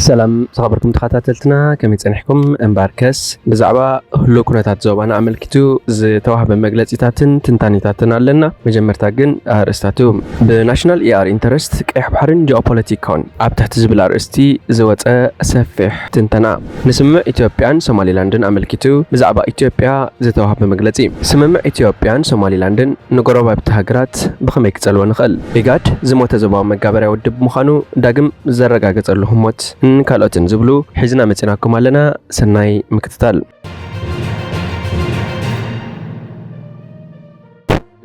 ሰላም ዝኸበርኩም ተኸታተልትና፣ ከመይ ጸኒሕኩም? እምበኣርከስ ብዛዕባ ህሉው ኩነታት ዞባና ኣመልኪቱ ዝተዋህበ መግለጺታትን ትንታኔታትን ኣለና። መጀመርታ ግን ኣርእስታቱ። ብናሽናል ኢኣር ኢንተረስት፣ ቀይሕ ባሕርን ጂኦፖለቲካውን ኣብ ትሕቲ ዝብል ኣርእስቲ ዝወጸ ሰፊሕ ትንተና። ንስምምዕ ኢትዮጵያን ሶማሊላንድን ኣመልኪቱ ብዛዕባ ኢትዮጵያ ዝተዋህበ መግለጺ። ስምምዕ ኢትዮጵያን ሶማሊላንድን ንጎረባብቲ ሃገራት ብኸመይ ክጸልዎ ንኽእል? ኢጋድ ዝሞተ ዞባዊ መጋበርያ ውድብ ምዃኑ ዳግም ዘረጋገጸሉ ህሞትን ካልኦትን ዝብሉ ሒዝና መጺናኩም ኣለና። ሰናይ ምክትታል።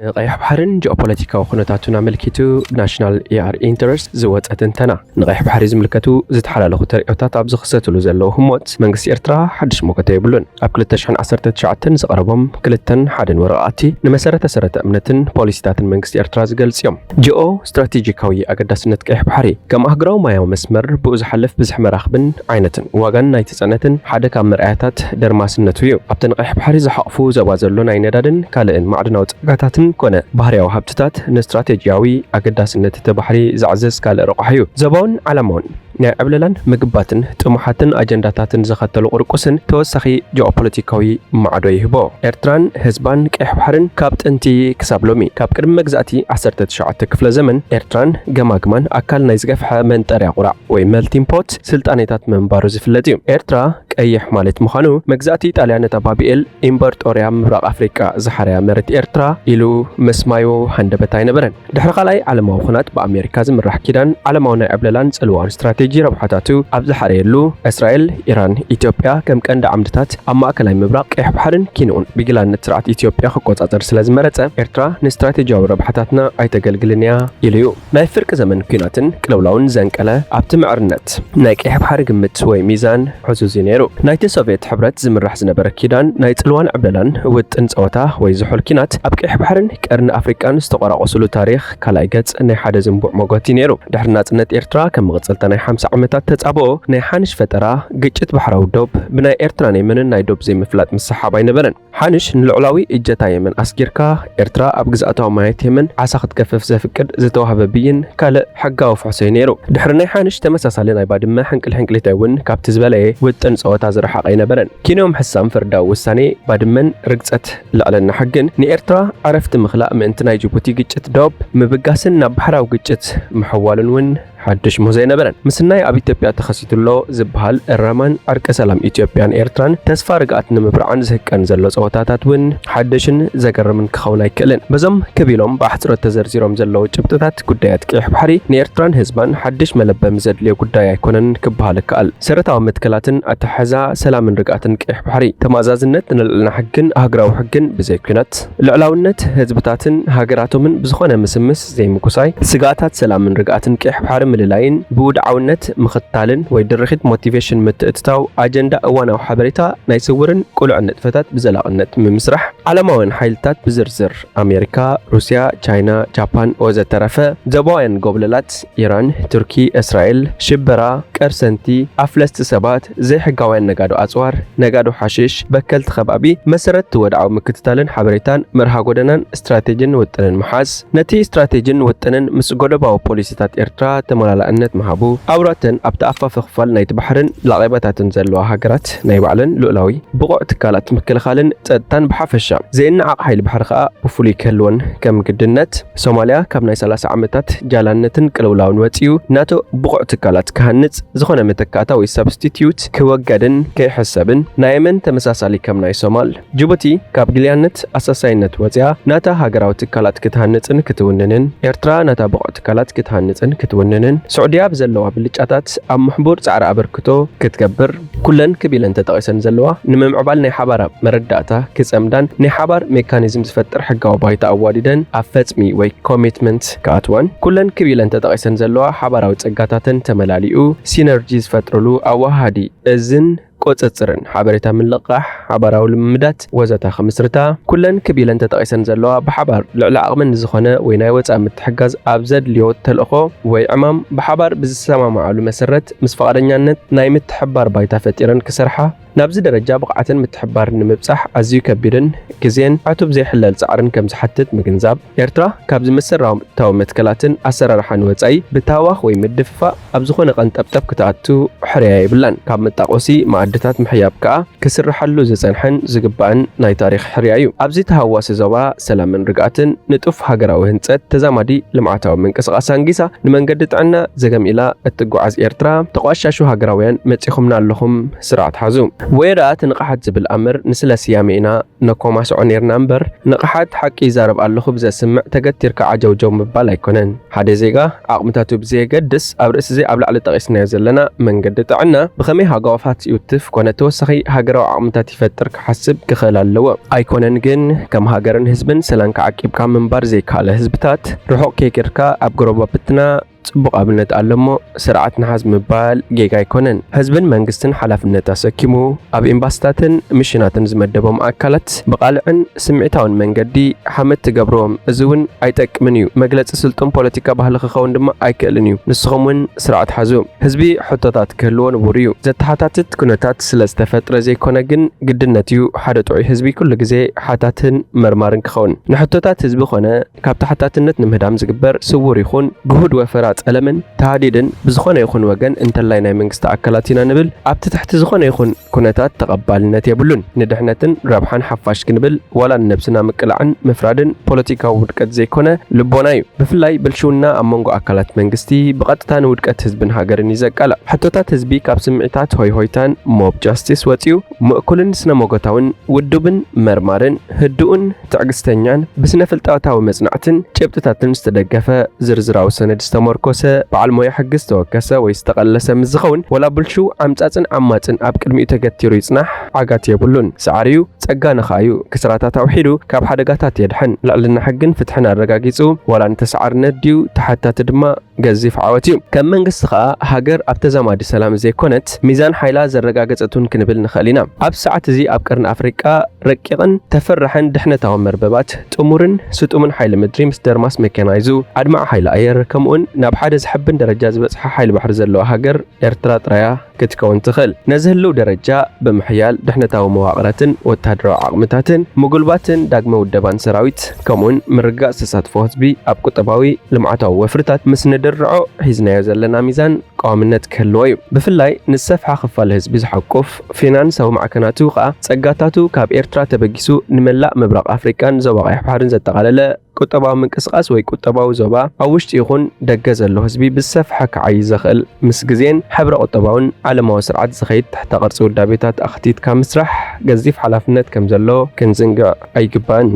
ንቀይሕ ባሕርን ጂኦፖለቲካዊ ኩነታቱን ኣመልኪቱ ብናሽናል ኢኣር ኢንተረስት ዝወጸ ትንተና። ንቀይሕ ባሕሪ ዝምልከቱ ዝተሓላለኹ ተርእዮታት ኣብ ዝኽሰትሉ ዘለዉ ህሞት መንግስቲ ኤርትራ ሓድሽ መጎተ የብሉን። ኣብ ክልተ ሽሕን ዓሰርተ ትሽዓተን ዝቐረቦም ክልተን ሓደን ወረቓቕቲ ንመሰረተ ሰረተ እምነትን ፖሊሲታትን መንግስቲ ኤርትራ ዝገልጽ እዮም። ጂኦ ስትራቴጂካዊ ኣገዳስነት ቀይሕ ባሕሪ ከም ኣህጉራዊ ማያዊ መስመር ብኡ ዝሓልፍ ብዝሒ መራኽብን ዓይነትን ዋጋን ናይቲ ጽዕነትን ሓደ ካብ መርኣያታት ደርማስነቱ እዩ። ኣብቲ ንቀይሕ ባሕሪ ዝሓቕፉ ዞባ ዘሎ ናይ ነዳድን ካልእን ማዕድናዊ ጸጋታትን ኮነ ባህርያዊ ሃብትታት ንስትራቴጂያዊ ኣገዳስነት እቲ ባሕሪ ዘዕዝዝ ካልእ ረቋሒ እዩ። ዞባውን ዓለማውን ናይ ዕብለላን ምግባትን ጥሙሓትን ኣጀንዳታትን ዘኸተሉ ቁርቁስን ተወሳኺ ጂኦፖለቲካዊ ማዕዶ ይህቦ። ኤርትራን ህዝባን ቀይሕ ባሕርን ካብ ጥንቲ ክሳብ ሎሚ፣ ካብ ቅድሚ መግዛእቲ ዓሰርተ ትሽዓተ ክፍለ ዘመን ኤርትራን ገማግማን ኣካል ናይ ዝገፍሐ መንጠርያ ቁራዕ ወይ ሜልቲንግ ፖት ስልጣኔታት ምንባሩ ዝፍለጥ እዩ። ኤርትራ ቀይሕ ማለት ምዃኑ መግዛእቲ ጣልያን ነታ ባቢኤል ኢምበርጦርያ ምብራቕ ኣፍሪቃ ዝሓረያ መሬት ኤርትራ ኢሉ መስማዩ ሃንደበት ኣይነበረን። ድሕሪ ካልኣይ ዓለማዊ ኹናት ብኣሜሪካ ዝምራሕ ኪዳን ዓለማዊ ናይ ዕብለላን ጽልዋን ስትራቴጂ ረብሓታቱ ኣብ ዝሓረየሉ፣ እስራኤል፣ ኢራን፣ ኢትዮጵያ ከም ቀንዲ ዓምድታት ኣብ ማእከላይ ምብራቕ፣ ቀይሕ ባሕርን ኪንኡን ብጊላነት ስርዓት ኢትዮጵያ ክቆጻጸር ስለ ዝመረጸ፣ ኤርትራ ንስትራቴጂያዊ ረብሓታትና ኣይተገልግልን እያ ኢሉ እዩ። ናይ ፍርቂ ዘመን ኲናትን ቅልውላውን ዘንቀለ ኣብቲ ምዕርነት ናይ ቀይሕ ባሕሪ ግምት ወይ ሚዛን ዕዙዝ እዩ ነይሩ። ናይቲ ሶቭየት ሕብረት ዝምራሕ ዝነበረ ኪዳን ናይ ጽልዋን ዕብለላን ውጥን ጸወታ ወይ ዝሑል ኪናት ኣብ ቀይሕ ባሕርን ቀርኒ ኣፍሪቃን ዝተቆራቆስሉ ታሪኽ ካልኣይ ገጽ ናይ ሓደ ዝንቡዕ መጎት እዩ ነይሩ። ድሕሪ ናጽነት ኤርትራ ከም መቐጸልታ ናይ ሓምሳ ዓመታት ተጻብኦ ናይ ሓንሽ ፈጠራ ግጭት ባሕራዊ ዶብ ብናይ ኤርትራን የመንን ናይ ዶብ ዘይምፍላጥ ምስሓብ ኣይነበረን። ሓንሽ ንልዑላዊ እጀታ የመን ኣስጊርካ ኤርትራ ኣብ ግዝኣታዊ ማያት የመን ዓሳ ክትገፍፍ ዘፍቅድ ዝተዋህበ ብይን ካልእ ሕጋዊ ፍሕሶ እዩ ነይሩ። ድሕሪ ናይ ሓንሽ ተመሳሳሊ ናይ ባድመ ሕንቅል ሕንቅሊታይ እውን ካብቲ ዝበለየ ውጥን ጸወታ ዝረሓቐ ኣይነበረን። ኪንኦም ሕሳም ፍርዳዊ ውሳኔ ባድመን ርግጸት ልዕልና ሕግን ንኤርትራ ዕረፍቲ ምኽላእ ምእንቲ ናይ ጅቡቲ ግጭት ዶብ ምብጋስን ናብ ባሕራዊ ግጭት ምሕዋልን እውን ሓድሽ ምህዞ ኣይነበረን። ምስናይ ኣብ ኢትዮጵያ ተኸሲቱ ኣሎ ዝበሃል እረማን ዕርቀ ሰላም ኢትዮጵያን ኤርትራን ተስፋ ርግኣት ንምብርዓን ዝህቀን ዘሎ ጸወታታት እውን ሓድሽን ዘገርምን ክኸውን ኣይክእልን። በዞም ክብ ኢሎም ብኣሕጽሮት ተዘርዚሮም ዘለዉ ጭብጥታት ጉዳያት ቀይሕ ባሕሪ ንኤርትራን ህዝባን ሓድሽ መለበሚ ዘድልዮ ጉዳይ ኣይኮነን ክበሃል ይከኣል። ሰረታዊ መትከላትን ኣተሓሕዛ ሰላምን ርግኣትን ቀይሕ ባሕሪ፣ ተማዛዝነት ንልዕልና ሕግን ኣህጉራዊ ሕግን ብዘይ ኲናት፣ ልዕላውነት ህዝብታትን ሃገራቶምን ብዝኾነ ምስምስ ዘይምጉሳይ፣ ስግኣታት ሰላምን ርግኣትን ቀይሕ ባሕሪ ምልላይን ብውድዓውነት ምኽታልን ወይ ድርኺት ሞቲቬሽን ምትእትታው ኣጀንዳ እዋናዊ ሓበሬታ ናይ ስውርን ቅሉዕን ንጥፈታት ብዘላቕነት ምምስራሕ፣ ዓለማውያን ሓይልታት ብዝርዝር ኣሜሪካ፣ ሩስያ፣ ቻይና፣ ጃፓን ወዘተረፈ፣ ዞባውያን ጎብለላት፣ ኢራን፣ ቱርኪ፣ እስራኤል፣ ሽበራ፣ ቀርሰንቲ፣ ኣፍለስቲ ሰባት፣ ዘይሕጋውያን ነጋዶ ኣጽዋር፣ ነጋዶ ሓሽሽ፣ በከልቲ ከባቢ፣ መሰረት ወድዓዊ ምክትታልን ሓበሬታን፣ መርሃ ጎደናን ስትራቴጂን ውጥንን ምሓዝ፣ ነቲ ስትራቴጂን ውጥንን ምስ ጎደባዊ ፖሊሲታት ኤርትራ ተመላላእነት ምሃቡ፣ ኣውራተን ኣብቲ ኣፋፈ ክፋል ናይቲ ባሕርን ላቒባታትን ዘለዋ ሃገራት ናይ ባዕለን ልኡላዊ ብቑዕ ትካላት ምክልኻልን ጸጥታን ብሓፈሻ፣ ዘይነዓቕ ሓይሊ ባሕሪ ከኣ ብፍሉይ ክህልወን ከም ግድነት፣ ሶማልያ ካብ ናይ ሰላሳ ዓመታት ጃላነትን ቅልውላውን ወጺኡ፣ ናቶ ብቑዕ ትካላት ክሃንጽ፣ ዝኾነ መተካእታ ወይ ሳብስቲትዩት ክወገድን ከይሕሰብን፣ ናይ የመን ተመሳሳሊ ከም ናይ ሶማል። ጅቡቲ ካብ ግልያነት ኣሳሳይነት ወጺኣ፣ ናታ ሃገራዊ ትካላት ክትሃንጽን ክትውንንን፣ ኤርትራ ናታ ብቑዕ ትካላት ክትሃንጽን ክትውንንን፣ ስዑድያ ብዘለዋ ብልጫታት ኣብ ምሕቡር ጻዕሪ ኣበርክቶ ክትገብር፣ ኩለን ክብ ኢለን ተጠቒሰን ዘለዋ ንምምዕባል ናይ ሓባራ መረዳእታ ክጸምዳን ናይ ሓባር ሜካኒዝም ዝፈጥር ሕጋዊ ባይታ ኣዋዲደን ኣብ ፈጽሚ ወይ ኮሚትመንት ክኣትዋን፣ ኩለን ክብ ኢለን ተጠቒሰን ዘለዋ ሓባራዊ ጸጋታተን ተመላሊኡ ሲነርጂ ዝፈጥርሉ ኣወሃሃዲ እዝን ቁጽጽርን ሓበሬታ ምልቕቓሕ፣ ሓባራዊ ልምምዳት ወዘተ ክምስርታ፣ ኩለን ክብ ኢለን ተጠቒሰን ዘለዋ ብሓባር ልዕሊ ዓቕመን ንዝኾነ ወይ ናይ ወጻኢ ምትሕጋዝ ኣብ ዘድልዮ ተልእኾ ወይ ዕማም ብሓባር ብዝሰማምዓሉ መሰረት ምስ ፈቓደኛነት ናይ ምትሕብባር ባይታ ፈጢረን ክሰርሓ፣ ናብዚ ደረጃ ብቕዓትን ምትሕብባርን ንምብጻሕ ኣዝዩ ከቢድን ግዜን ዕቱብ ዘይሕለል ጻዕርን ከም ዝሓትት ምግንዛብ፣ ኤርትራ ካብዚ መሰረታዊ መትከላትን ኣሰራርሓን ወጻኢ ብታህዋኽ ወይ ምድፍፋእ ኣብ ዝኾነ ቀንጠብጠብ ክትኣቱ ሕርያ የብላን። ካብ መጣቆሲ መኣድታት ምሕያብ ከኣ ክስርሓሉ ዝጸንሐን ዝግባእን ናይ ታሪኽ ሕርያ እዩ። ኣብዚ ተሃዋሲ ዞባ ሰላምን ርግኣትን ንጡፍ ሃገራዊ ህንጸት ተዛማዲ ልምዓታዊ ምንቅስቓስ ኣንጊሳ ንመንገዲ ጥዕና ዘገም ኢላ እትጓዓዝ ኤርትራ፣ ተቋሻሹ ሃገራውያን መጺኹምና ኣለኹም፣ ስርዓት ሓዙ። ወይ ደኣ እቲ ንቕሓት ዝብል ኣምር ንስለ ስያሜ ኢና ነኮማስዖ ኔርና እምበር፣ ንቕሓት ሓቂ ይዛረብ ኣለኹ ብዘስምዕ ተገቲርካ ዓጀውጀው ምባል ኣይኮነን። ሓደ ዜጋ ዓቕምታቱ ብዘየገድስ፣ ኣብ ርእሲ እዚ ኣብ ላዕሊ ጠቒስናዮ ዘለና መንገዲ ጥዕና ብኸመይ ሃጓፋት ይውትፍ ኮነ ተወሳኺ ሃገራዊ ዓቕምታት ይፈጥር ክሓስብ ክኽእል ኣለዎ። ኣይኮነን ግን፣ ከም ሃገርን ህዝብን ሰላምካ ዓቂብካ ምንባር ዘይከኣለ ህዝብታት፣ ርሑቕ ከይከድካ ኣብ ጎረባብትና ጽቡቕ ኣብነት ኣሎ እሞ ስርዓት ንሓዝ ምባል ጌጋ ኣይኮነን። ህዝብን መንግስትን ሓላፍነት ኣሰኪሙ ኣብ ኤምባስታትን ሚሽናትን ዝመደቦም ኣካላት ብቓልዕን ስምዒታውን መንገዲ ሓመድ ትገብርዎም። እዚ እውን ኣይጠቅምን እዩ። መግለጺ ስልጡን ፖለቲካ ባህሊ ክኸውን ድማ ኣይክእልን እዩ። ንስኹም እውን ስርዓት ሓዙ። ህዝቢ ሕቶታት ክህልዎ ንቡር እዩ። ዘተሓታትት ኩነታት ስለ ዝተፈጥረ ዘይኮነ ግን ግድነት እዩ ሓደ ጥዑይ ህዝቢ ኩሉ ግዜ ሓታትን መርማርን ክኸውን። ንሕቶታት ህዝቢ ኮነ ካብ ተሓታትነት ንምህዳም ዝግበር ስዉር ይኹን ግሁድ ወፈራ ጸለምን ተሃዲድን ብዝኾነ ይኹን ወገን እንተላይ ናይ መንግስቲ ኣካላት ኢና ንብል ኣብቲ ትሕቲ ዝኾነ ይኹን ኩነታት ተቐባልነት የብሉን። ንድሕነትን ረብሓን ሓፋሽ ክንብል ዋላ ንነብስና ምቅላዕን ምፍራድን ፖለቲካዊ ውድቀት ዘይኮነ ልቦና እዩ። ብፍላይ ብልሽውና ኣብ መንጎ ኣካላት መንግስቲ ብቐጥታ ንውድቀት ህዝብን ሃገርን እዩ ዘቃልዕ። ሕቶታት ህዝቢ ካብ ስምዒታት ሆይ ሆይታን ሞብ ጃስቲስ ወጺኡ ምእኩልን ስነ መጎታውን ውዱብን መርማርን ህዱእን ትዕግስተኛን ብስነ ፍልጠታዊ መጽናዕትን ጭብጥታትን ዝተደገፈ ዝርዝራዊ ሰነድ ዝተመርኮሰ በዓል ሞያ ሕጊ ዝተወከሰ ወይ ዝተቐለሰ ምስ ዝኸውን ዋላ ብልሽው ዓምጻጽን ዓማጽን ኣብ ቅድሚኡ ተገቲሩ ይጽናሕ ዓጋት የብሉን። ሰዓሪዩ ጸጋ ነኻዩ ክስራታት ኣውሒዱ ካብ ሓደጋታት የድሕን። ልዕልና ሕግን ፍትሕን ኣረጋጊጹ ዋላ ንተሰዓርነት ድዩ ተሓታቲ ድማ ገዚፍ ዓወት እዩ። ከም መንግስቲ ከኣ ሃገር ኣብ ተዛማዲ ሰላም ዘይኮነት ሚዛን ሓይላ ዘረጋገጸት እውን ክንብል ንኽእል ኢና። ኣብ ሰዓት እዚ ኣብ ቀርኒ ኣፍሪቃ ረቂቕን ተፈራሕን ድሕነታዊ መርበባት ጥሙርን ስጡምን ሓይሊ ምድሪ ምስ ደርማስ መካናይዙ ኣድማዒ ሓይሊ ኣየር ከምኡውን ናብ ሓደ ዝሕብን ደረጃ ዝበጽሐ ሓይሊ ባሕሪ ዘለዋ ሃገር ኤርትራ ጥራያ ክትከውን ትኽእል። ነዚ ህልው ደረጃ ብምሕያል ድሕነታዊ መዋቕራትን ወተሃደራዊ ዓቕምታትን ምጉልባትን ዳግመ ውደባን ሰራዊት ከምኡውን ምርግጋጽ ተሳትፎ ህዝቢ ኣብ ቁጠባዊ ልምዓታዊ ወፍርታት ምስ ንድርዖ ሒዝናዮ ዘለና ሚዛን ቀዋምነት ክህልዎ እዩ። ብፍላይ ንዝሰፍሐ ክፋል ህዝቢ ዝሓቁፍ ፊናንሳዊ ማዕከናቱ ከኣ ጸጋታቱ ካብ ኤርትራ ተበጊሱ ንመላእ ምብራቕ ኣፍሪቃን ዞባ ቀይሕ ባሕርን ዘጠቓለለ ቁጠባዊ ምንቅስቓስ ወይ ቁጠባዊ ዞባ ኣብ ውሽጢ ይኹን ደገ ዘሎ ህዝቢ ብዝሰፍሐ ክዓዪ ዘኽእል ምስ ግዜን ሕብረ ቁጠባውን ዓለማዊ ስርዓት ዝኸይድ ትሕተ ቅርጺ ውዳቤታት ኣኽቲትካ ምስራሕ ገዚፍ ሓላፍነት ከም ዘሎ ክንዝንግዕ ኣይግባእን።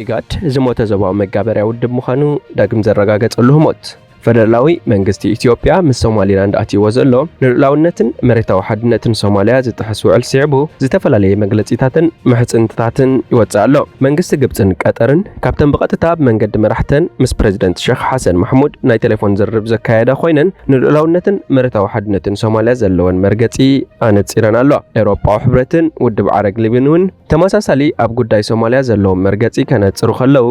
ኢጋድ ዝሞተ ዞባዊ መጋበርያ ውድብ ምዃኑ ዳግም ዘረጋገጸሉ ህሞት። ፈደራላዊ መንግስቲ ኢትዮጵያ ምስ ሶማሊላንድ ኣትይዎ ዘሎ ንልኡላውነትን መሬታዊ ሓድነትን ሶማልያ ዝጥሕስ ውዕል ስዒቡ ዝተፈላለየ መግለጺታትን ምሕጽንትታትን ይወጽእ ኣሎ። መንግስቲ ግብጽን ቀጠርን ካብተን ብቐጥታ ብመንገዲ መራሕተን ምስ ፕሬዚደንት ሸኽ ሓሰን ማሕሙድ ናይ ቴሌፎን ዝርርብ ዘካየዳ ኮይነን ንልኡላውነትን መሬታዊ ሓድነትን ሶማልያ ዘለወን መርገጺ ኣነጺረን ኣሎ። ኤውሮጳዊ ሕብረትን ውድብ ዓረብ ሊግን እውን ተመሳሳሊ ኣብ ጉዳይ ሶማልያ ዘለዎም መርገጺ ከነጽሩ ከለዉ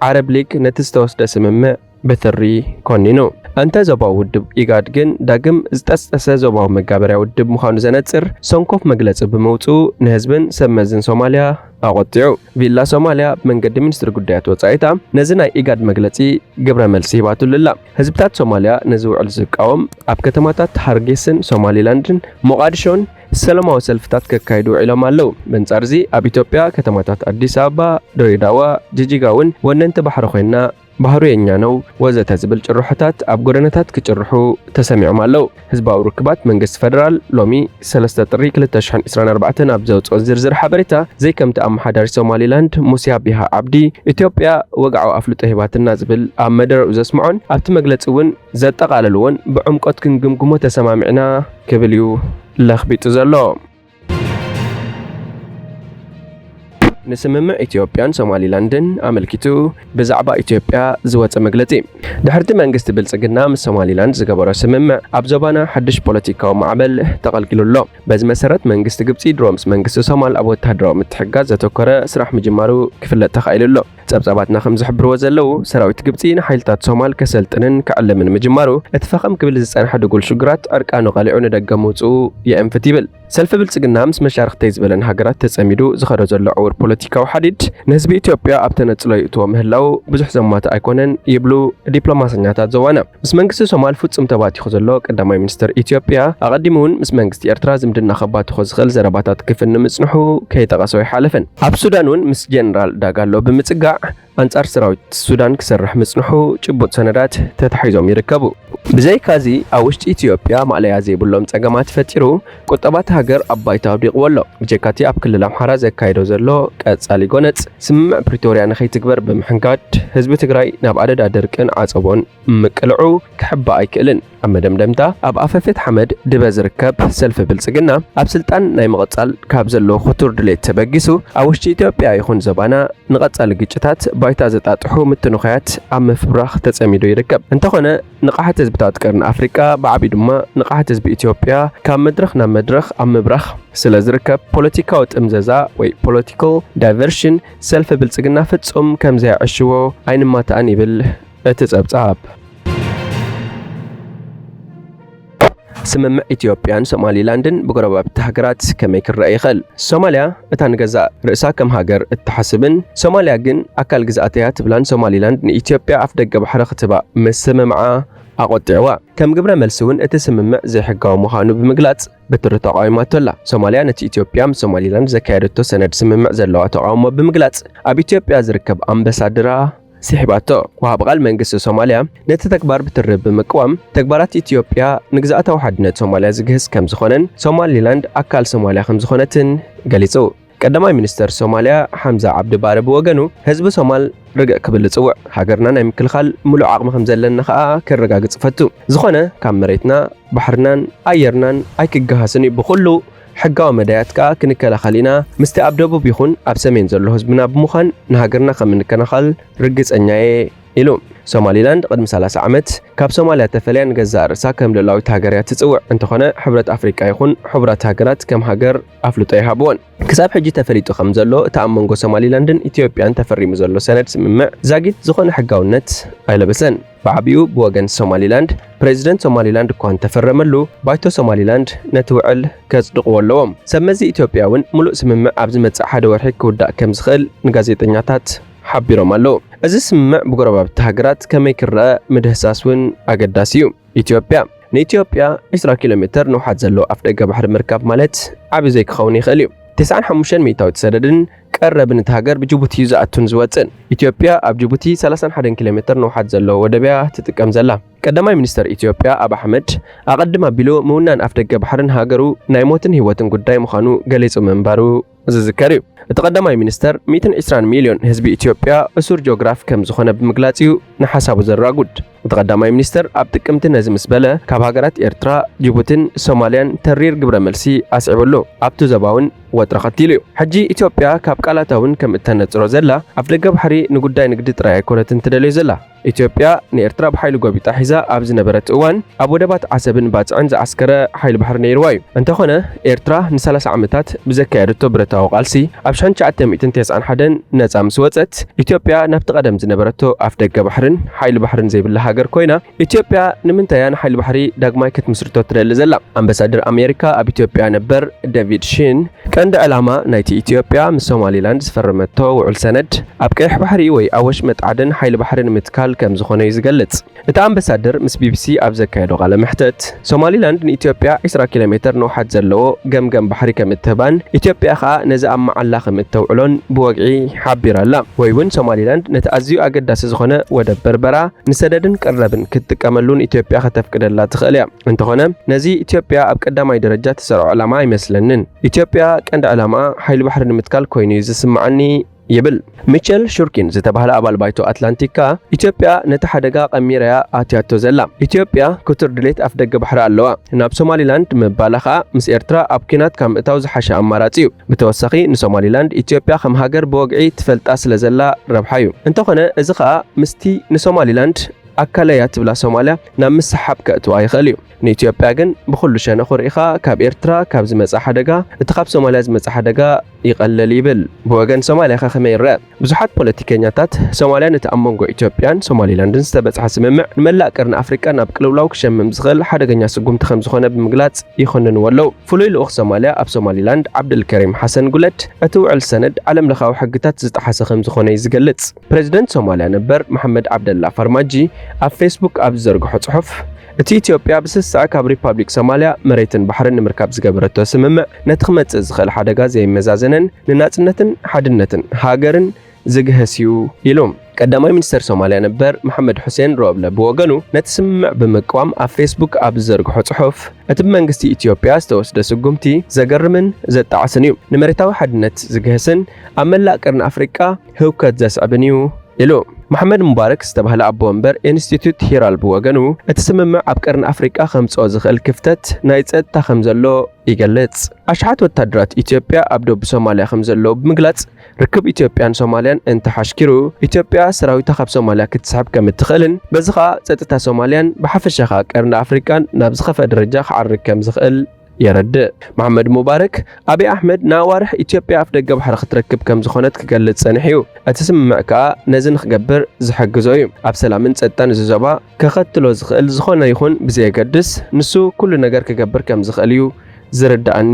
ዓረብ ሊግ ነቲ ዝተወስደ ስምምዕ ብትሪ ኮኒኑ። እንተ ዞባዊ ውድብ ኢጋድ ግን ዳግም ዝጠስጠሰ ዞባዊ መጋበርያ ውድብ ምዃኑ ዘነጽር ሰንኮፍ መግለጺ ብምውጽኡ ንህዝብን ሰብ መዝን ሶማልያ ኣቖጢዑ። ቪላ ሶማልያ ብመንገዲ ሚኒስትሪ ጉዳያት ወጻኢታ ነዚ ናይ ኢጋድ መግለጺ ግብረ መልሲ ሂባትሉ ኣላ። ህዝብታት ሶማልያ ነዚ ውዕል ዝቃወም ኣብ ከተማታት ሃርጌስን ሶማሊላንድን ሞቓድሾን ሰላማዊ ሰልፍታት ከካይዱ ውዒሎም ኣለዉ። በንጻር እዚ ኣብ ኢትዮጵያ ከተማታት ኣዲስ ኣበባ፣ ድሬዳዋ፣ ጅጅጋ እውን ወነንቲ ባሕሪ ኮይና ባህሩ የኛ ነው ወዘተ ዝብል ጭርሖታት ኣብ ጎደናታት ክጭርሑ ተሰሚዖም ኣለዉ። ህዝባዊ ርክባት መንግስቲ ፈደራል ሎሚ ሰለስተ ጥሪ ክልተ ሽሕን ዕስራን ኣርባዕተን ኣብ ዘውጽኦ ዝርዝር ሓበሬታ ዘይከምቲ ኣመሓዳሪ ሶማሊላንድ ሙስያ ቢሃ ዓብዲ ኢትዮጵያ ወግዓዊ ኣፍልጦ ሂባትና ዝብል ኣብ መደረኡ ዘስምዖን ኣብቲ መግለጺ እውን ዘጠቓለልዎን ብዕምቆት ክንግምግሞ ተሰማሚዕና ክብል እዩ ለኽቢጡ ዘሎ። ንስምምዕ ኢትዮጵያን ሶማሊላንድን ኣመልኪቱ ብዛዕባ ኢትዮጵያ ዝወጸ መግለጺ። ድሕርቲ መንግስቲ ብልጽግና ምስ ሶማሊላንድ ዝገበሮ ስምምዕ፣ ኣብ ዞባና ሓድሽ ፖለቲካዊ ማዕበል ተቐልቂሉ ኣሎ። በዚ መሰረት መንግስቲ ግብጺ ድሮ ምስ መንግስቲ ሶማል ኣብ ወተሃደራዊ ምትሕግጋዝ ዘተኮረ ስራሕ ምጅማሩ ክፍለጥ ተኻኢሉ ኣሎ። ጸብጻባትና ከም ዝሕብርዎ ዘለዉ፣ ሰራዊት ግብጺ ንሓይልታት ሶማል ከሰልጥንን ክዕልምን ምጅማሩ፣ እቲ ፈኸም ክብል ዝጸንሐ ድጉል ሽግራት ዕርቃኑ ቀሊዑ ንደገ ምውጽኡ የእንፍት ይብል። ሰልፊ ብልጽግና ምስ መሻርኽተይ ዝበለን ሃገራት ተጸሚዱ ዝኸዶ ዘሎ ዕውር ፖለቲካዊ ሓዲድ፣ ንህዝቢ ኢትዮጵያ ኣብ ተነጽሎ ይእትዎ ምህላው ብዙሕ ዘማትእ ኣይኮነን ይብሉ ዲፕሎማሰኛታት ዞባና። ምስ መንግስቲ ሶማል ፍጹም ተባቲኹ ዘሎ ቀዳማይ ሚኒስተር ኢትዮጵያ፣ ኣቐዲሙ እውን ምስ መንግስቲ ኤርትራ ዝምድና ከባትኾ ዝኽእል ዘረባታት ክፍን ምጽንሑ ከይጠቐሶ ኣይሓለፈን። ኣብ ሱዳን እውን ምስ ጀነራል ዳጋሎ ብምጽጋዕ፣ ኣንጻር ሰራዊት ሱዳን ክሰርሕ ምጽንሑ ጭቡጥ ሰነዳት ተታሒዞም ይርከቡ። ብዘይካዚ፣ ኣብ ውሽጢ ኢትዮጵያ ማእለያ ዘይብሎም ጸገማት ፈጢሩ፣ ቁጠባ እቲ ሃገር ኣብ ባይታ ኣውዲቕዎ ኣሎ። ብጀካቲ ኣብ ክልል ኣምሓራ ዘካይዶ ዘሎ ቀጻሊ ጎነጽ፣ ስምምዕ ፕሪቶርያ ንኸይትግበር ብምሕንጋድ፣ ህዝቢ ትግራይ ናብ ኣደዳ ድርቅን ዓጸቦን ምቅልዑ ክሕባእ ኣይክእልን። ኣብ መደምደምታ፣ ኣብ ኣፈፌት ሓመድ ድበ ዝርከብ ሰልፊ ብልጽግና፣ ኣብ ስልጣን ናይ ምቕጻል ካብ ዘለዎ ክቱር ድሌት ተበጊሱ፣ ኣብ ውሽጢ ኢትዮጵያ ይኹን ዞባና ንቐጻሊ ግጭታት ባይታ ዘጣጥሑ ምትንኾያት ኣብ ምፍብራኽ ተጸሚዱ ይርከብ። እንተኾነ፣ ንቕሓት ህዝብታት ቀርኒ ኣፍሪቃ፣ ብዓቢ ድማ ንቕሓት ህዝቢ ኢትዮጵያ ካብ መድረኽ ናብ መድረኽ ኣብ ምብራኽ ስለ ዝርከብ፣ ፖለቲካዊ ጥምዘዛ ወይ ፖለቲካል ዳይቨርሽን ሰልፊ ብልጽግና ፍጹም ከም ዘየዕሽዎ ኣይንማታእን ይብል እቲ ጸብጻብ። ስምምዕ ኢትዮጵያን ሶማሊላንድን ብጎረባብቲ ሃገራት ከመይ ክረአ ይኽእል? ሶማልያ እታ ንገዛእ ርእሳ ከም ሃገር እትሓስብን፣ ሶማልያ ግን ኣካል ግዝኣተያ ትብላን ሶማሊላንድ ንኢትዮጵያ ኣፍ ደገ ባሕሪ ክትህባ ምስምምዓ ኣቖጢዕዋ። ከም ግብረ መልሲ እውን እቲ ስምምዕ ዘይሕጋዊ ምዃኑ ብምግላጽ ብትሪ ተቓዊማቶ ኣላ። ሶማልያ ነቲ ኢትዮጵያ ምስ ሶማሊላንድ ዘካየደቶ ሰነድ ስምምዕ ዘለዋ ተቓውሞ ብምግላጽ ኣብ ኢትዮጵያ ዝርከብ ኣምባሳደራ ስሒባቶ። ወሃቢ ቃል መንግስቲ ሶማልያ ነቲ ተግባር ብትሪ ብምቅዋም፣ ተግባራት ኢትዮጵያ ንግዝኣታዊ ሓድነት ሶማልያ ዝግህስ ከም ዝኾነን ሶማሊላንድ ኣካል ሶማልያ ከም ዝኾነትን ገሊጹ። ቀዳማይ ሚኒስተር ሶማልያ ሓምዛ ዓብዲ ባረ ብወገኑ፣ ህዝቢ ሶማል ርግእ ክብል እጽውዕ። ሃገርና ናይ ምክልኻል ምሉእ ዓቕሚ ከም ዘለና ከኣ ከረጋግጽ እፈቱ። ዝኾነ ካብ መሬትና፣ ባሕርናን ኣየርናን ኣይክገሃስን እዩ። ብኹሉ ሕጋዊ መዳያት ከኣ ክንከላኸል ኢና። ምስቲ ኣብ ደቡብ ይኹን ኣብ ሰሜን ዘሎ ህዝብና ብምዃን ንሃገርና ከም እንከላኸል ርግጸኛ እየ ኢሉ። ሶማሊላንድ ቅድሚ ሰላሳ ዓመት ካብ ሶማልያ ተፈልያ ንገዛእ ርእሳ ከም ልኡላዊት ሃገር እያ ትጽውዕ። እንተኾነ፣ ሕብረት ኣፍሪቃ ይኹን ሕቡራት ሃገራት ከም ሃገር ኣፍልጦ ኣይሃብዎን። ክሳብ ሕጂ ተፈሊጡ ከም ዘሎ፣ እቲ ኣብ መንጎ ሶማሊላንድን ኢትዮጵያን ተፈሪሙ ዘሎ ሰነድ ስምምዕ ዛጊት ዝኾነ ሕጋውነት ኣይለበሰን። ብዓቢኡ ብወገን ሶማሊላንድ፣ ፕሬዚደንት ሶማሊላንድ እኳ እንተፈረመሉ፣ ባይቶ ሶማሊላንድ ነቲ ውዕል ከጽድቕዎ ኣለዎም። ሰብ መዚ ኢትዮጵያ እውን፣ ምሉእ ስምምዕ ኣብ ዝመጽእ ሓደ ወርሒ ክውዳእ ከም ዝኽእል ንጋዜጠኛታት ሓቢሮም ኣለዉ። እዚ ስምምዕ ብጎረባብቲ ሃገራት ከመይ ክረአ ምድህሳስ እውን ኣገዳሲ እዩ። ኢትዮጵያ፣ ንኢትዮጵያ ዕስራ ኪሎ ሜተር ንውሓት ዘለዎ ኣፍደገ ባሕሪ ምርካብ ማለት ዓቢ ዘይክኸውን ይኽእል እዩ። ተስዓን ሓሙሽተን ሚእታዊት ሰደድን ቀረብን እቲ ሃገር ብጅቡቲ እዩ ዝኣቱን ዝወጽእን። ኢትዮጵያ ኣብ ጅቡቲ ሰላሳን ሓደን ኪሎ ሜተር ንውሓት ዘለዎ ወደብ እያ ትጥቀም ዘላ። ቀዳማይ ሚኒስተር ኢትዮጵያ ኣብ ኣሕመድ፣ ኣቐድም ኣቢሉ ምውናን ኣፍደገ ባሕርን ሃገሩ ናይ ሞትን ህይወትን ጉዳይ ምዃኑ ገሊጹ ምንባሩ ዝዝከር እዩ። እቲ ቀዳማይ ሚኒስተር፣ ሚእትን ዕስራን ሚልዮን ህዝቢ ኢትዮጵያ እሱር ጂኦግራፍ ከም ዝኾነ ብምግላጽ እዩ ንሓሳቡ ዘራጉድ። እቲ ቀዳማይ ሚኒስተር ኣብ ጥቅምቲ ነዚ ምስ በለ፣ ካብ ሃገራት ኤርትራ፣ ጅቡቲን ሶማልያን ተሪር ግብረ መልሲ ኣስዒቡ ኣሎ። ኣብቲ ዞባ እውን ወጥሪ ከቲሉ እዩ። ሕጂ ኢትዮጵያ ካብ ቃላታ እውን ከም እተነጽሮ ዘላ፣ ኣፍደገ ባሕሪ ንጉዳይ ንግዲ ጥራይ ኣይኮነትን ትደልዮ ዘላ። ኢትዮጵያ ንኤርትራ ብሓይሊ ጎቢጣ ሒዛ ኣብ ዝነበረት እዋን፣ ኣብ ወደባት ዓሰብን ባጽዕን ዝዓስከረ ሓይሊ ባሕሪ ነይርዋ እዩ። እንተኾነ፣ ኤርትራ ንሰላሳ ዓመታት ብዘካየደቶ ብረታዊ ቃልሲ፣ ኣብ ሽሕን ትሽዓተ ሚእትን ተስዓን ሓደን ነጻ ምስ ወጸት፣ ኢትዮጵያ ናብቲ ቀደም ዝነበረቶ ኣፍደገ ባሕርን ሓይሊ ባሕርን ዘይብላ ሃገር ኮይና፣ ኢትዮጵያ ንምንታይ እያ ንሓይሊ ባሕሪ ዳግማይ ክትምስርቶ ትደሊ ዘላ? ኣምባሳደር ኣሜሪካ ኣብ ኢትዮጵያ ነበር ዴቪድ ሺን፣ ቀንዲ ዕላማ ናይቲ ኢትዮጵያ ምስ ሶማሊላንድ ዝፈረመቶ ውዑል ሰነድ፣ ኣብ ቀይሕ ባሕሪ ወይ ኣብ ወሽመጥ ዓደን ሓይሊ ባሕሪ ንምትካል ከም ዝኾነ እዩ ዝገልጽ። እቲ ኣምባሳደር ምስ ቢቢሲ ኣብ ዘካየዶ ቃለ መሕተት፣ ሶማሊላንድ ንኢትዮጵያ ዕስራ ኪሎ ሜተር ንውሓት ዘለዎ ገምገም ባሕሪ ከም እትህባን፣ ኢትዮጵያ ኸኣ ነዚ ኣብ መዓላ ከም እተውዕሎን ብወግዒ ሓቢራ ኣላ። ወይ እውን ሶማሊላንድ ነቲ ኣዝዩ ኣገዳሲ ዝኾነ ወደብ በርበራ ንሰደድን ቀረብን ክትጥቀመሉ ንኢትዮጵያ ከተፍቅደላ ትኽእል እያ። እንተኾነ፣ ነዚ ኢትዮጵያ ኣብ ቀዳማይ ደረጃ ትሰርዖ ዕላማ ኣይመስለንን። ኢትዮጵያ ቀንዲ ዕላማ ሓይሊ ባሕሪ ንምትካል ኮይኑ እዩ ዝስምዓኒ ይብል። ሚቸል ሹርኪን ዝተባህለ ኣባል ባይቶ ኣትላንቲክ ከኣ፣ ኢትዮጵያ ነቲ ሓደጋ ቀሚራ'ያ ኣትያቶ ዘላ። ኢትዮጵያ ክቱር ድሌት ኣፍደገ ባሕሪ ኣለዋ። ናብ ሶማሊላንድ ምባላ ከኣ ምስ ኤርትራ ኣብ ኲናት ካብ ምእታው ዝሓሸ ኣማራጺ እዩ። ብተወሳኺ ንሶማሊላንድ ኢትዮጵያ ከም ሃገር ብወግዒ ትፈልጣ ስለ ዘላ ረብሓ እዩ። እንተኾነ እዚ ከኣ ምስቲ ንሶማሊላንድ ኣካለያ ትብላ ሶማልያ ናብ ምስሓብ ከእትዋ ይኽእል እዩ። ንኢትዮጵያ ግን ብኹሉ ሸነኹ ርኢኻ ካብ ኤርትራ ካብ ዝመጽእ ሓደጋ እቲ ካብ ሶማልያ ዝመጽእ ሓደጋ ይቐልል ይብል። ብወገን ሶማልያ ከ ከመይ ይረአ? ብዙሓት ፖለቲከኛታት ሶማልያ ነቲ ኣብ መንጎ ኢትዮጵያን ሶማሊላንድን ዝተበጽሐ ስምምዕ ንመላእ ቀርኒ ኣፍሪቃ ናብ ቅልውላው ክሸምም ዝኽእል ሓደገኛ ስጉምቲ ከም ዝኾነ ብምግላጽ ይኹንንዎ ኣለዉ። ፍሉይ ልኡኽ ሶማልያ ኣብ ሶማሊላንድ ዓብደልከሪም ሓሰን ጉለድ እቲ ውዕል ሰነድ ዓለም ለኻዊ ሕግታት ዝጠሓሰ ከም ዝኾነ እዩ ዝገልጽ። ፕሬዚደንት ሶማልያ ነበር መሓመድ ዓብደላ ፋርማጂ ኣብ ፌስቡክ ኣብ ዝዘርግሖ ጽሑፍ፣ እቲ ኢትዮጵያ ብስስዐ ካብ ሪፓብሊክ ሶማልያ መሬትን ባሕርን ንምርካብ ዝገበረቶ ስምምዕ ነቲ ክመጽእ ዝኽእል ሓደጋ ዘይመዛዘነን ንናጽነትን ሓድነትን ሃገርን ዝግህስ እዩ ኢሉ። ቀዳማይ ሚኒስተር ሶማልያ ነበር መሓመድ ሑሴን ሮብለ ብወገኑ ነቲ ስምምዕ ብምቅዋም ኣብ ፌስቡክ ኣብ ዝዘርግሖ ጽሑፍ፣ እቲ ብመንግስቲ ኢትዮጵያ ዝተወስደ ስጉምቲ ዘገርምን ዘጣዕስን እዩ፣ ንመሬታዊ ሓድነት ዝግህስን ኣብ መላእ ቀርኒ ኣፍሪቃ ህውከት ዘስዕብን እዩ ኢሉ። መሓመድ ሙባረክ ዝተባህለ ኣቦ ወንበር ኢንስቲትዩት ሂራል ብወገኑ፣ እቲ ስምምዕ ኣብ ቀርኒ ኣፍሪቃ ከምጽኦ ዝኽእል ክፍተት ናይ ጸጥታ ከም ዘሎ ይገልጽ። ኣሽሓት ወታደራት ኢትዮጵያ ኣብ ደቡብ ሶማልያ ከም ዘለዉ ብምግላጽ፣ ርክብ ኢትዮጵያን ሶማልያን እንተሓሽኪሩ፣ ኢትዮጵያ ሰራዊታ ካብ ሶማልያ ክትስሕብ ከም እትኽእልን በዚ ኸኣ ጸጥታ ሶማልያን ብሓፈሻ ኸኣ ቀርኒ ኣፍሪቃን ናብ ዝኸፍአ ደረጃ ክዓርግ ከም ዝኽእል የረድእ። መሓመድ ሙባረክ፣ ኣብይ ኣሕመድ ንኣዋርሕ ኢትዮጵያ ኣፍደገ ባሕሪ ክትረክብ ከም ዝኾነት ክገልጽ ጸኒሑ እዩ። እቲ ስምምዕ ከኣ ነዚ ንኽገብር ዝሕግዞ እዩ። ኣብ ሰላምን ጸጥታን እዚ ዞባ ከኸትሎ ዝኽእል ዝኾነ ይኹን ብዘየገድስ፣ ንሱ ኩሉ ነገር ክገብር ከም ዝኽእል እዩ ዝርድኣኒ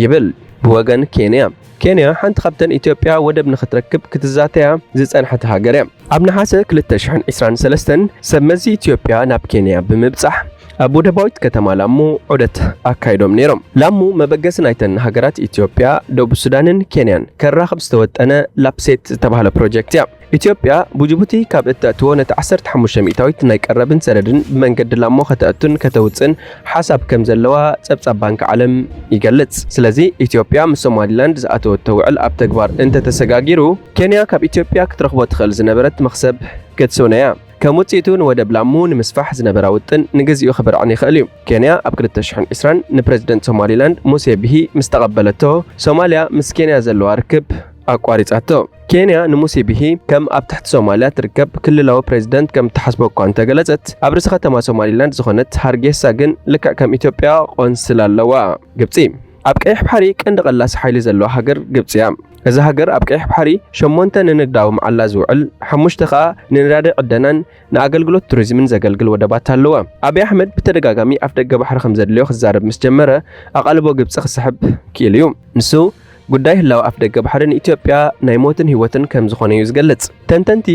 ይብል። ብወገን ኬንያ፣ ኬንያ ሓንቲ ካብተን ኢትዮጵያ ወደብ ንኽትረክብ ክትዛተያ ዝጸንሐት ሃገር እያ። ኣብ ነሓሰ ክልተ ሽሕን ዕስራን ሰለስተን ሰብ መዚ ኢትዮጵያ ናብ ኬንያ ብምብጻሕ ኣብ ወደባዊት ከተማ ላሙ ዑደት ኣካይዶም ነይሮም። ላሙ መበገሲ ናይተን ሃገራት ኢትዮጵያ፣ ደቡብ ሱዳንን ኬንያን ከራኽብ ዝተወጠነ ላፕሴት ዝተባህለ ፕሮጀክት እያ። ኢትዮጵያ ብጅቡቲ ካብ እተእትዎ ነቲ ዓሰርተ ሓሙሽተ ሚእታዊት ናይ ቀረብን ሰደድን ብመንገዲ ላሞ ከተእቱን ከተውፅን ሓሳብ ከም ዘለዋ ጸብጻብ ባንክ ዓለም ይገልጽ። ስለዚ ኢትዮጵያ ምስ ሶማሊላንድ ዝኣተወቶ ውዕል ኣብ ተግባር እንተተሰጋጊሩ፣ ኬንያ ካብ ኢትዮጵያ ክትረኽቦ ትኽእል ዝነበረት መኽሰብ ክትስውነ እያ። ከም ውጽኢቱ ንወደብ ላሙ ንምስፋሕ ዝነበራ ውጥን ንግዚኡ ክብርዕን ይኽእል እዩ። ኬንያ ኣብ ክልተ ሽሕን ዕስራን ንፕረዚደንት ሶማሊላንድ ሙሴ ቢሂ ምስ ተቐበለቶ፣ ሶማልያ ምስ ኬንያ ዘለዋ ርክብ ኣቋሪጻቶ። ኬንያ ንሙሴ ቢሂ ከም ኣብ ትሕቲ ሶማልያ ትርከብ ክልላዊ ፕረዚደንት ከም እትሓስቦ እኳ እንተገለጸት፣ ኣብ ርእሲ ከተማ ሶማሊላንድ ዝኾነት ሃርጌሳ ግን ልክዕ ከም ኢትዮጵያ ቆንስል ኣለዋ። ግብጺ ኣብ ቀይሕ ባሕሪ ቀንዲ ቀላሲ ሓይሊ ዘለዋ ሃገር ግብጺ እያ። እዛ ሃገር ኣብ ቀይሕ ባሕሪ ሸሞንተ ንንግዳዊ መዓላ ዝውዕል፣ ሓሙሽተ ከኣ ንነዳዲ ዕደናን ንኣገልግሎት ቱሪዝምን ዘገልግል ወደባት ኣለዋ። ኣብይ ኣሕመድ ብተደጋጋሚ ኣፍደገ ባሕሪ ከም ዘድልዮ ክዛረብ ምስ ጀመረ፣ ኣቓልቦ ግብጺ ክስሕብ ክኢሉ እዩ። ንሱ፣ ጉዳይ ህላወ ኣፍደገ ባሕሪ ንኢትዮጵያ ናይ ሞትን ህይወትን ከም ዝኾነ እዩ ዝገልጽ። ተንተንቲ፣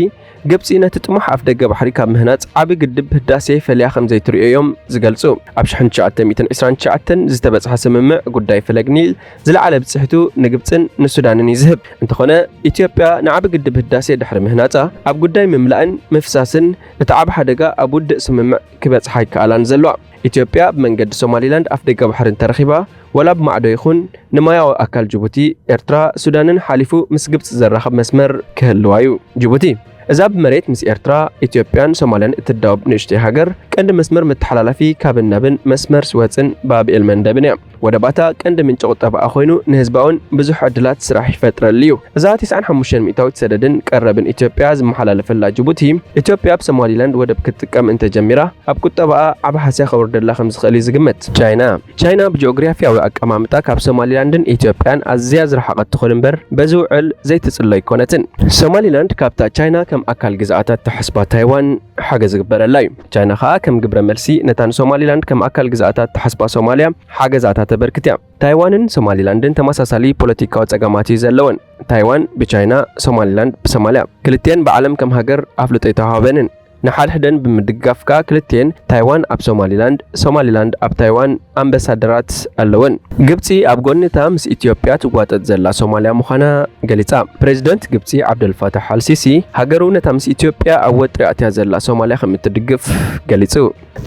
ግብጺ ነቲ ጥሙሕ ኣፍደገ ባሕሪ ካብ ምህናጽ ዓቢ ግድብ ህዳሴ ፈልያ ከም ዘይትርእዮ እዮም ዝገልጹ። ኣብ ሽሕን ትሽዓተ ሚእትን ዕስራን ትሽዓተን ዝተበጽሐ ስምምዕ ጉዳይ ፈለግ ኒል ዝለዓለ ብጽሒቱ ንግብጽን ንሱዳንን እዩ ዝህብ። እንተኾነ፣ ኢትዮጵያ ንዓቢ ግድብ ህዳሴ ድሕሪ ምህናጻ፣ ኣብ ጉዳይ ምምላእን ምፍሳስን እቲ ዓቢ ሓደጋ ኣብ ውድእ ስምምዕ ክበጽሓ ኣይከኣላን ዘለዋ። ኢትዮጵያ ብመንገዲ ሶማሊላንድ ኣፍደገ ባሕሪ እንተረኺባ፣ ወላ ብማዕዶ ይኹን ንማያዊ ኣካል ጅቡቲ፣ ኤርትራ፣ ሱዳንን ሓሊፉ ምስ ግብጺ ዘራኽብ መስመር ክህልዋ እዩ። ጅቡቲ፣ እዛ ብመሬት ምስ ኤርትራ፣ ኢትዮጵያን ሶማልያን እትዳወብ ንእሽተይ ሃገር፣ ቀንዲ መስመር መተሓላላፊ ካብን ናብን መስመር ስወጽን ባብ ኤል መንደብን እያ። ወደባታ ቀንዲ ምንጪ ቁጠባኣ ኮይኑ፣ ንህዝባ እውን ብዙሕ ዕድላት ስራሕ ይፈጥረሉ እዩ። እዛ ተስዓን ሓሙሽተን ሚእታዊት ሰደድን ቀረብን ኢትዮጵያ ዝመሓላለፈላ ጅቡቲ፣ ኢትዮጵያ ብሶማሊላንድ ወደብ ክትጥቀም እንተጀሚራ፣ ኣብ ቁጠባኣ ዓቢ ሃስያ ከውርደላ ከም ዝኽእል እዩ ዝግመት። ቻይና፣ ቻይና ብጂኦግራፊያዊ ኣቀማምጣ ካብ ሶማሊላንድን ኢትዮጵያን ኣዝያ ዝረሓቐት ትኹን እምበር፣ በዚ ውዕል ዘይትጽሎ ኣይኮነትን። ሶማሊላንድ ካብታ ቻይና ከም ኣካል ግዝኣታ እትሓስባ ታይዋን ሓገዝ ይግበረላ እዩ። ቻይና ኸኣ ከም ግብረ መልሲ ነታ ንሶማሊላንድ ከም ኣካል ግዝኣታ እትሓስባ ሶማልያ ሓገዛታ ተበርክት እያ። ታይዋንን ሶማሊላንድን ተመሳሳሊ ፖለቲካዊ ጸገማት እዩ ዘለወን። ታይዋን ብቻይና፣ ሶማሊላንድ ብሶማልያ። ክልቲኤን ብዓለም ከም ሃገር ኣፍልጦ ኣይተዋህበንን። ንሓድሕደን ብምድጋፍ ከኣ ክልቲኤን ታይዋን ኣብ ሶማሊላንድ፣ ሶማሊላንድ ኣብ ታይዋን ኣምባሳደራት ኣለወን። ግብጺ ኣብ ጎኒ እታ ምስ ኢትዮጵያ ትጓጠጥ ዘላ ሶማልያ ምዃና ገሊጻ። ፕሬዚደንት ግብጺ ዓብደልፋታሕ ኣልሲሲ ሃገሩ ነታ ምስ ኢትዮጵያ ኣብ ወጥሪ ኣትያ ዘላ ሶማልያ ከም እትድግፍ ገሊጹ።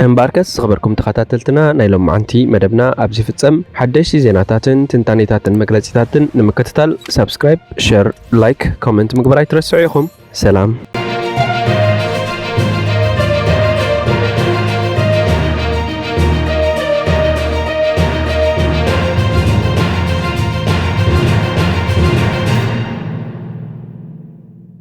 እምበኣርከስ ዝኸበርኩም ተኸታተልትና ናይ ሎማዓንቲ መደብና ኣብዚ ይፍጸም። ሓደሽቲ ዜናታትን ትንታኔታትን መግለጺታትን ንምክትታል ሳብስክራይብ፣ ሸር፣ ላይክ፣ ኮመንት ምግባር ኣይትረስዑ ኢኹም። ሰላም።